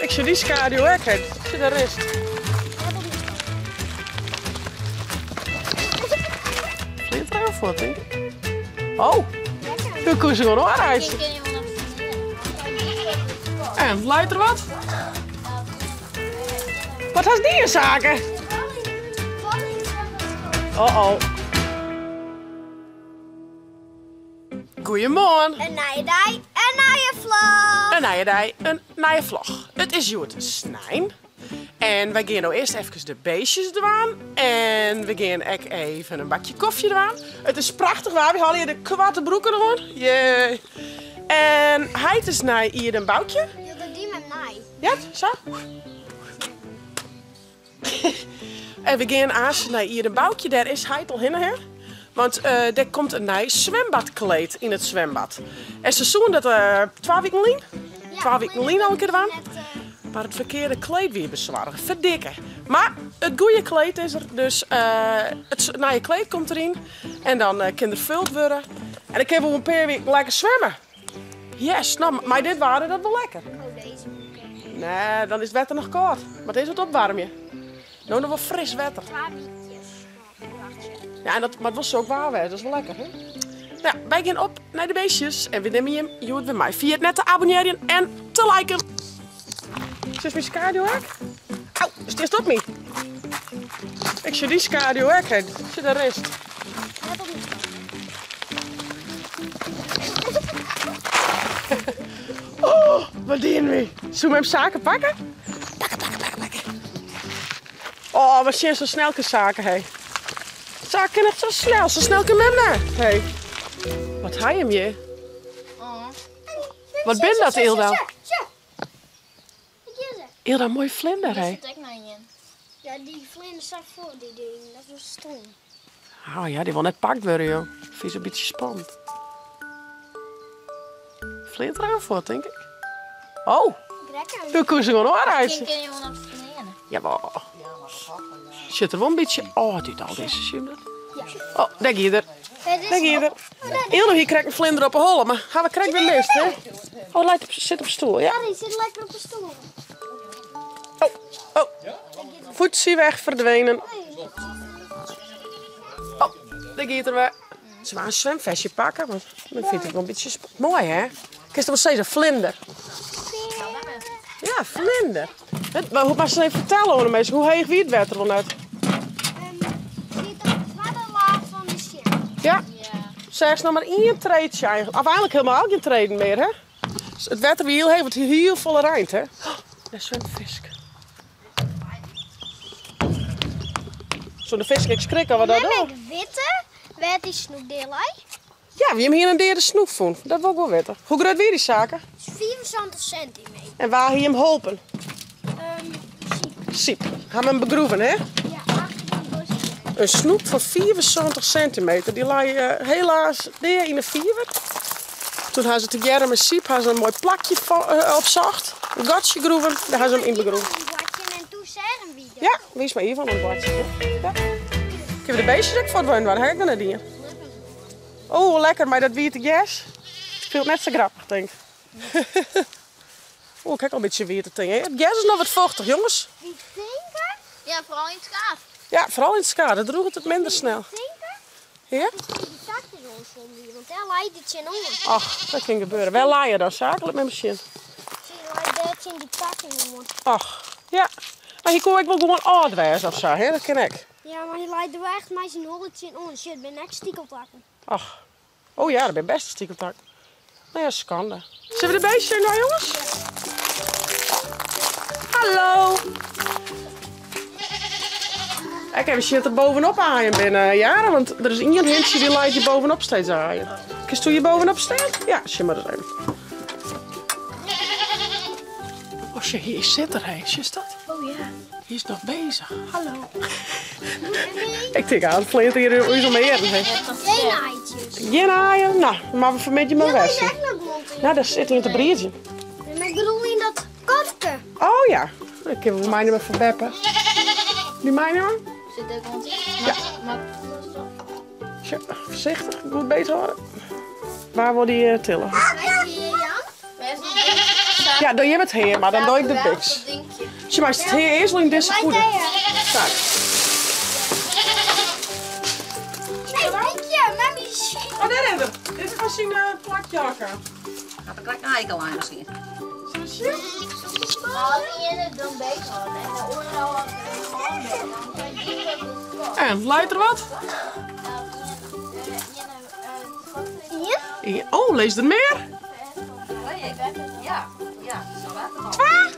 Ik sjoch dy skaduw ek, hè. Sjoch, dêr is 't. Fleant er even fuort, tink ik. Oh, doe koe se gewoan oanreitsje. En, leit der wat? Wat hast dien, Sake? Oh oh. Goeiemoarn. In nije dei, in nije vlog. In nije dei, in nije vlog. It is hjoed snein. En wy gean no earst efkes de beestjes dwaan. En we gean ek even in bakje kofje dwaan. It is prachtich waar. Wy hâlde hjir de koarte broeken oan. Jee. En heit is nei Ierde en Boukje. Jo, dat die met mij. Ja, sa? En we gean aanst nei Ierde en Boukje. Dêr is heit al hinne, hè? Want dêr komt in nij swimbadkleed yn it swimbad. En se soene dat twa wiken lyn, twa wiken lyn al in kear dwaan. Mar it ferkearde kleed wie besoarge. Ferdikke. Mar it goede kleed is der, dus it nije kleed komt deryn. En dan kin der fuld wurde. En dan kinne we oer in pear wiken lekker swimme. Yes, no, mei dit waar is dat wol lekker. Nee, dan is it wetter noch kâld. Moat earst wat opwaarmje. No noch wol fris wetter. Ja, en dat moat wol sok waar wêze, dat is wol lekker, hè? Nou, wy gean op nei de beestjes en we nimme jim hjoed wer mei. Ferjit net te abonnearjen en te liken. Sis myn skaduw ek? Au, stiest op my? Ik sjoch dy skaduw ek, hè. Sjoch, dêr is 't. Oh, wat dienen wy? Soe mem Sake pakke? Pakke, pakke, pakke, pakke. Oh, we sjen sa snel kin Sake, hè. Sake kin net sa snel, sa snel kin mem net. Hè. Wat ha jim hjir? Wat bin dat, Ilda? Ilda, moai vlinder, hè? Ja, dy vlinder sa foar dy ding, dat is stom. Oh ja, dy wol net pakt wurde, joh. Fyn se in bytsje spannend. Fleant er even fuort, tink ik. Oh, doe koe se gewoan oanreitsje. Jawol. Sjocht der wol in bytsje âld út al dizze, sjoch dat? Oh, dêr gie er. Dêr gie er. Ildo hie krekt in vlinder op 'e holle, mar ha we krekt wer mist, hè? Oh, leit op, sit op 'e stoel, ja. Ja, dy sit lekker op 'e stoel. Oh, oh. Voetsie weg verdwenen. Oh, dêr giet er wer. Se wou in swimfestje pakke, want dan fynt it wol in bytsje moai, hè? Kinst wol sizze, vlinder. Ja, vlinder. Maar hoe moatst even fertelle oan de minsken, hoe heech wie it wetter wol net? Siet op de twadde laach fan de stien. Ja. Seachst noch mar ien treedsje eigentlik. Of eigentlik helemaal gjin treden mear, hè? It wetter wie hiel heech, want it hie hiel folle reind, hè? Oh, dêr swimt in fisk. Soe de fisk ek skrikke wat dat Mem, ik witte wêr't dy snoek dea lei? Ja, jim hiene in deade snoek fûn. Dat wol ik wol witte. Hoe grut wie dy Sake? 75 centimeter. En wa hie him holpen? Syp. Syp. Ha him begroeven, hè? Ja, achter in boskje. In snoek fan 75 centimeter. Dy lei helaas dea yn 'e fiver. Toen ha se tegearre mei Syp ha se in moai plakje opsocht. In gatsje groeven, dêr ha se him yn begroeven. En toen seagen wy dat. Ja, wiest mei Ivan oan it boartsjen. Ja. Kinne we de beestjes ek fuortweinen dwaan? Ha ik noch net dien. Oh, lekker mei dat wiete gers. Fielt net sa grappich, tink. Oeh, ik ha ek al in bytsje wiete tinge. It gers is noch wat fochtich, jonges. Wy tinke? Ja, foaral yn it skaad. Ja, foaral yn it skaad. Dat drûget it minder snel. Wy tinke? Ja? Dat dy takjes oanswommen wie, want dêr leit it tsjinoan. Och, dat kin gebeure. Wêr lei er dan, Sake? Lit my mar sjen. Sy leit dêr tsjin dy takken oan. Och, ja. Mar hy koe ek wol gewoan âld wêze of sa, hè? Dat kin ek. Ja, mar hy leit der wol echt mei syn holle tsjinoan. Sjoch, it binne ek stikeltakken. Och. Oh ja, dat binne bêste stikeltakken. No ja, skande. Sille we de beestjes nou, jonges? Hallo! Ik even sjen der bovenop aaien binne, Jara, want der is ien hintsje dy leit hjir bovenop steeds aaien. Kinst do hjir bovenop stean? Ja, sjen mar ris even. Oh, sjoch, hier sit er, hé. Sjochst dat? Oh ja. Hy is noch bezich. Hallo. Ik tink aan, fleant hier ús om earen. Geen aaitjes. Gjin aaien? Nou, dan moatte we fanmiddei mar wer sjen. Nou, dêr sit ien te briedzjen. Nee, ik bedoel yn dat kofke. Oh ja, dan kinne we meinimme foar beppe. Dy meinimme? Sit der rond in? Ja. Sjoch, foarsichtich, goed beet hâlde. Wa wol dy tille? Ja, doch jim it hea, mar dan doch ik de biks. Sjoch mar, it hea is al yn dizze pûde. Sa. Oh, dêr is er. Dit is fan syn plakje ôfkaam. Hat er krekt in eikel lein miskien. Zullen we zien? En, leit der wat? Ien. Oh, lees der mear? Ja, ja. Twa?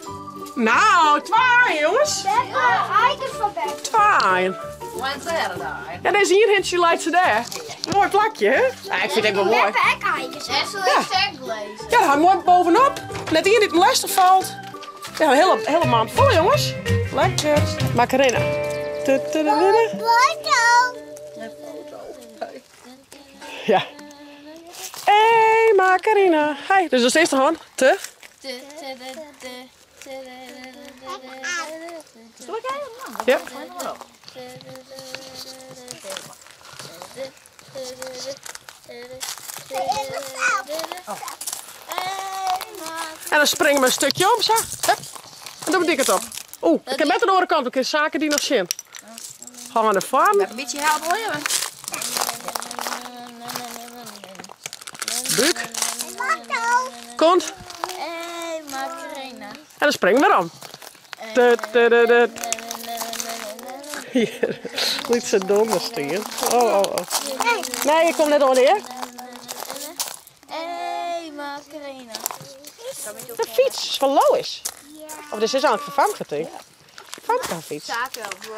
Nou, twa aaien, jongens. Beppe, eiken fan Beppe. Twa aaien. Ja, deze hier hintje leit ze dêr. Moai plakje, hè? Ja, ik vind het wel mooi. Beppe ek eikens. En ze Ja. sterk lezen. Ja, daar mooi bovenop. Net hier niet een lastig valt. Ja, een hele, hele maand vol, jongens. Lekker. Macarena. Tu, tu, tu, tu, tu. Foto. Ja. Hey, Macarena. Hi. Dus dat is de hand. Te. Ja. En dan springen we een stukje om, zo. Hup. En dan dik het op. Oeh, ik heb net aan de andere kant. Ik heb zaken die nog zien. Gaan we naar voren. Een beetje helpen hoor, jongen. Buik. Foto. Kont. Hey, Macarena. En dan springen we weer om. Tu, tu, tu, tu. Hier, liet ze donder staan. Oh, oh, oh. Nee, je komt net al neer. Hey, Macarena. De fiets is van Lois. Of dit is eigenlijk van Famke, denk ik. Famke haar fiets. Zaken, bro.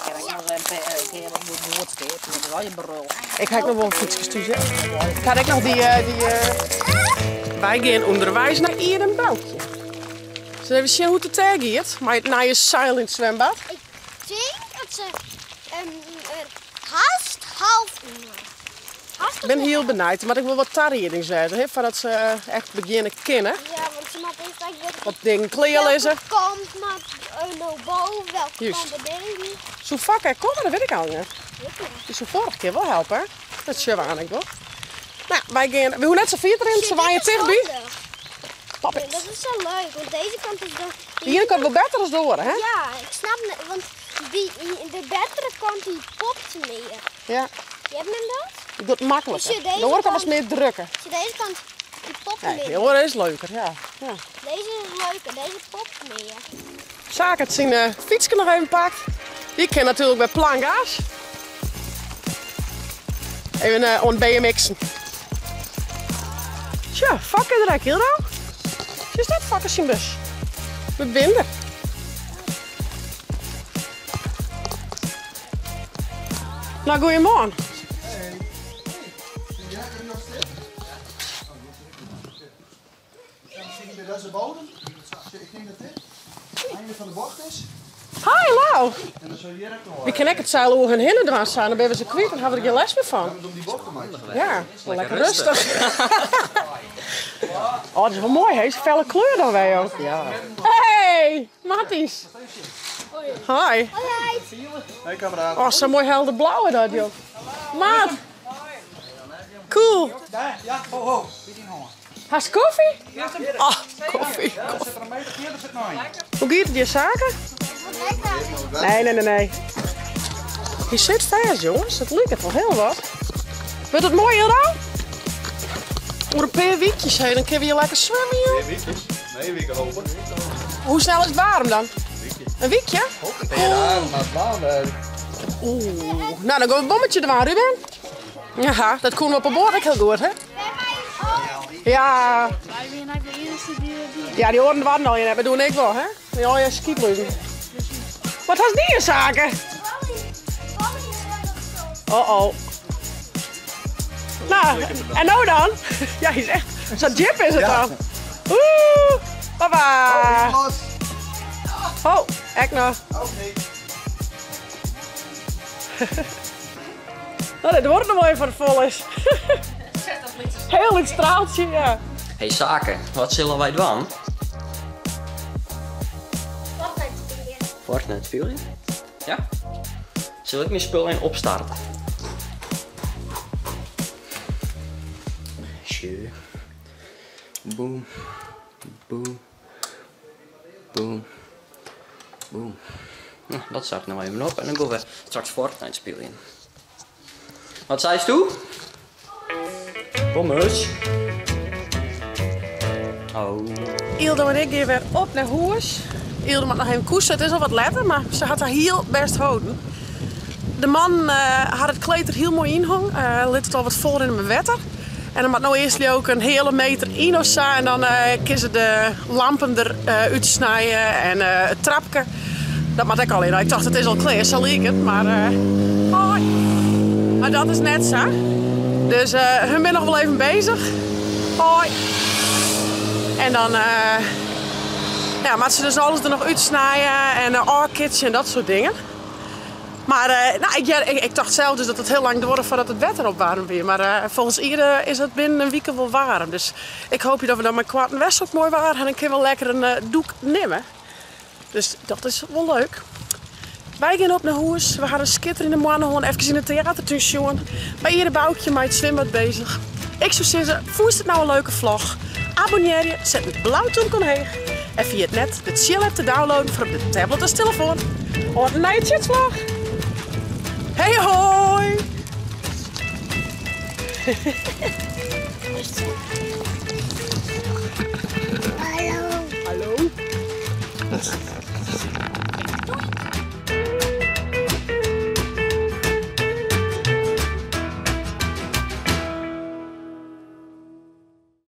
Ik heb een woordsteep, dat is wel je brul. Ik heb nog wel een fiets gestuurd. hè. Ik had ook nog die... die Wij gaan onderwijs naar hier een boutje. Zullen we even zien hoe het er gaat? Maar het naar je silent zwembad. Ik denk dat ze haast half uur. Haast Ik ben heel benieuwd, maar ik wil wat tarriedings weten, hè, voordat ze echt beginnen kennen. Ja, want ze moet eerst eigenlijk Wat dingen kleer is. Welke kant maakt nou boven, welke Juist. kant beneden. Zo vaak er komen, dat weet ik al niet. Dus zo vorige keer wel helpen, hè? Dat zullen we aan, ik wel. Nou, wij gaan, we hoeven net zo vier erin, ze waaien dichtbij. Pop Ja, it. dat is zo leuk, want deze kant is dan... De ene kant wel beter dan de andere, hè? Ja, ik snap het, want die, de betere kant die popt meer. Ja, Je hebt men dat? ik doe het makkelijker. Dus je deze De andere kant was kant- meer drukken. Als je deze kant, die popt Nee, meer. de andere is leuker, ja. Ja. Deze is leuker, deze popt meer. Zaak het zijn fietsje nog even pakt. Die ken natuurlijk bij Plangaas. Even on BMX'en. Tja, fuck het heel rauw. Is dat fucking zijn bus? We binden. Nou, goeiemorgen. Dat is de bodem. Ik denk dat dit het einde van de bocht is. Hi, Lau. En dan zul je hier ook nog Ik ken ook het zeil ogen en hinnen eraan staan, dan ben we ze kwijt en hebben we er geen les meer van. om die bocht te maken. Ja, lekker, rustig. oh, dat is wel mooi, hè? Is felle kleur dan wij ook. Ja. Hey, Matties. Hi. Hey kameraad. Oh, zo'n mooi helder blauwe dat, joh. Maat. Cool. Ja, ho ho. Bied in hoor. Haast koffie? Oh, koffie. Ja, zit er een meter verder zit nog een. Hoe gaat het je zaken? Nee, nee, nee, nee. Je zit vast, jongens. Het lukt wel heel wat. Wordt het mooi, Ildo? Over een paar weekjes heen, dan kunnen we hier lekker zwemmen, joh. Weekjes? Nee, weken hopen. Hoe snel is het warm dan? Een weekje? Ja, maar het warm. Oeh. Nou, dan gaan we het bommetje eraan, Ruben. Ja, dat kon we op een boord ook heel goed, hè? Ja. Wij zijn eigenlijk de eerste die die. Ja, die oren waren al in, dat doen ik wel, hè? Ja, ja, skietluizen. Wat was die in zaken? Oh oh. Nou, en nou dan? Ja, hij is echt. Zo'n jip is het dan. Oeh, papa. Los. Oh, ik nog. Ook niet. Nou, dit wordt nog wel even voor het vol is. Heel het straaltje, ja. Hey Zaken, wat zullen wij doen? Fortnite spelen. Fortnite spelen? Ja? Zal ik mijn spul in opstarten? Tjie. Boem. Boem. Boem. Boem. Nou, dat zet ik nou even op en dan gaan we straks Fortnite spelen. Wat zei je Pommes. Oh. Ildo en ik gaan weer op naar huis. Ildo moet nog even koesen. Het is al wat later, maar ze had haar heel best houden. De man had het kleed er heel mooi in hangen. Lit het al wat voor in mijn wetter. En dan moet nou eerst ook een hele meter in of zo. En dan kiezen ze de lampen eruit uitsnijden en het trapje. Dat moet ik al in. Ik dacht het is al klaar, zal ik het. Maar, hoi. Maar dat is net zo. Dus hun ben nog wel even bezig. Hoi. En dan ja, maar ze dus alles er nog uitsnijden en orchids en dat soort dingen. Maar nou, ik dacht zelf dus dat het heel lang duurde voordat het wetter op warm weer. Maar volgens Ire is het binnen een week wel warm. Dus ik hoop dat we dan met kwart en west ook mooi waren. En dan kunnen we lekker een doek nemen. Dus dat is wel leuk. Wij gaan op naar huis. We hadden een skitter in de morgen even in het theatertuin zien. Bij Ire Boukje met het zwembad bezig. Ik zou zeggen, voel het nou een leuke vlog? Abonneer je, zet het blauw toon omhoog. En via het net de Tsjil app te downloaden voor op de tablet als telefoon. Hoort een nieuwe Tsjill-vlog. Hey hoi! Hallo. Hallo.